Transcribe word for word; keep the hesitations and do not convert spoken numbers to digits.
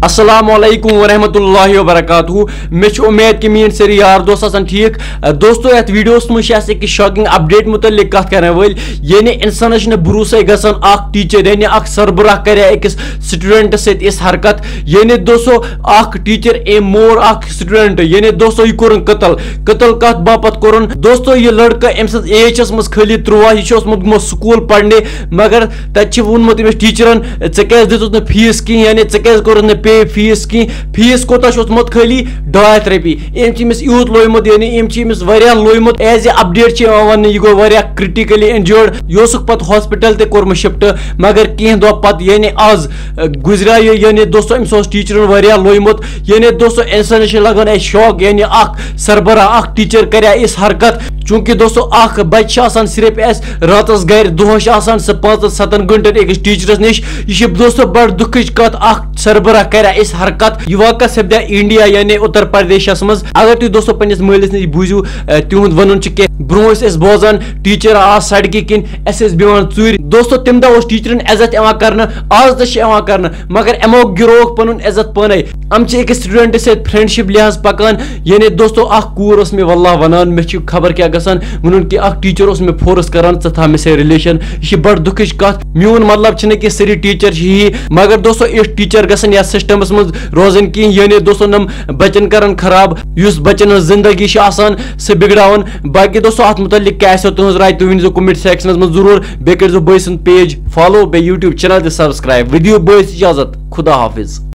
السلام علیکم ورحمۃ اللہ وبرکاتہ۔ مےٚ چھِ اُمید کہِ میٲنۍ سٲری یار دوست آسن ٹھیٖک۔ دوستو، یتھ ویڈیوس منٛز چھِ اَسہِ أکِس شاکنگ اپڈیٹ مُتعلق کتھ کرن وٲلۍ، یعنی انسانس چھُنہٕ بھروسے گژھان اکھ ٹیچر، یعنی اکھ سربراہ کرِ أکِس سٹوڈنٹس سۭتۍ یِژھ حرکت۔ یعنی دوستو، اکھ ٹیچر ایم مور اکھ سٹوڈنٹ، یعنی دوستو، یہِ کوٚرُن قتل۔ قتل کتھ باپتھ کوٚرُن؟ دوستو، یہِ لڑکہٕ، أمۍ سٕنٛز ایج چھِ ٲسمٕژ خٲلی تُرٛواہ، یہِ چھُ اوسمُت گوٚمُت سکوٗل پرنہِ، مگر تتہِ چھِ ووٚنمُت أمِس ٹیچرن، "ژےٚ کیازِ دِژٕتھ نہٕ فیس کِہیٖنۍ، یعنی ژےٚ کیازِ کوٚرُتھ نہٕ پے فیس کِہیٖنۍ؟" فیس کوٗتاہ چھُ اوسمُت؟ خٲلی ڈاے ہتھ رۄپیہِ۔ أمۍ چھِ أمِس یوٗت لویمُت، یعنی أمۍ چھِ أمِس واریاہ لویمُت۔ ایز اے اپڈیٹ چھِ یِوان وننہٕ، یہِ گوٚو واریاہ کرٹیکلی انجٲرڈ۔ یہِ اوسُکھ پتہٕ ہاسپٹل تہِ کوٚرمُت شفٹ، مگر کینٛہہ دۄہ پتہٕ، یعنی آز، گُزریو یہِ، یعنی دوستو، أمِس اوس ٹیچرن واریاہ لویمُت۔ یعنی دوستو، انسانس چھِ لگان اَسہِ شاک، یعنی اکھ سربراہ، اکھ ٹیچر کرِ ہا یِژھ حرکت۔ چوٗنٛکہِ دوستو، اکھ بچہِ چھِ آسان صرف اَسہِ راتس گرِ، دۄہس چھِ آسان سُہ پانٛژن ستن گنٹن أکِس ٹیچرس نِش۔ یہِ چھِ دوستو بڑٕ دُکھٕچ کتھ، اکھ سربراہ کرِ ہا یِژھ حرکت۔ یہِ واقعہ سپدِ ہا انڈیا، یعنی اتر پردیشس منٛز۔ اگر تُہۍ دوستو پننِس مٲلِس نِش بوٗزِو، اَ، تِہُنٛد ونُن چھُ کہِ برونٛہہ ٲسۍ أسۍ بوزان، ٹیچر آس سڑکہِ کِنۍ، اَسہِ ٲسۍ بیٚہوان ژوٗرِ۔ دوستو، تَمہِ دۄہ اوس ٹیچرن عزت یِوان کرنہٕ، آز تہِ چھِ یِوان کرنہٕ، مگر یِمو گِرووُکھ پنُن عزت پانے۔ یِم چھِ أکِس سٹوڈنٹس سۭتۍ فرینڈشپ لحاظ پکان۔ یعنی دوستو، اکھ کوٗر ٲس مےٚ واللہ ونان، مےٚ چھُ خبر کیٛاہ گژھان، ووٚنُن کہِ اکھ ٹیچر اوس مےٚ فورس کران، "ژٕ تھاو مےٚ سۭتۍ ریلیشن۔" یہِ چھِ بڑٕ دُکھٕچ کتھ۔ میون مطلب چھُنہٕ کہِ سٲری ٹیچر چھِ یی، مگر دوستو، یُتھ ٹیچر گژھن یتھ سسٹمس منٛز روزٕنۍ کِہیٖنۍ، یعنی دوستو، یِم بچن کرن خراب، یُس بچن ہٕنٛز زندگی چھِ آسان، سُہ بگڑاوان۔ باقی دوستو، اتھ متعلق کیٛاہ آسیو تُہنٛز راے، تُہۍ ؤنۍ زیو comment sectionس منٛز ضروٗر۔ بیٚیہِ کٔرۍ زیو بٲے سُنٛد page follow، بیٚیہِ YouTube channel تہِ subscribe۔ ودِیو بٲے اجازت، خدا حافظ۔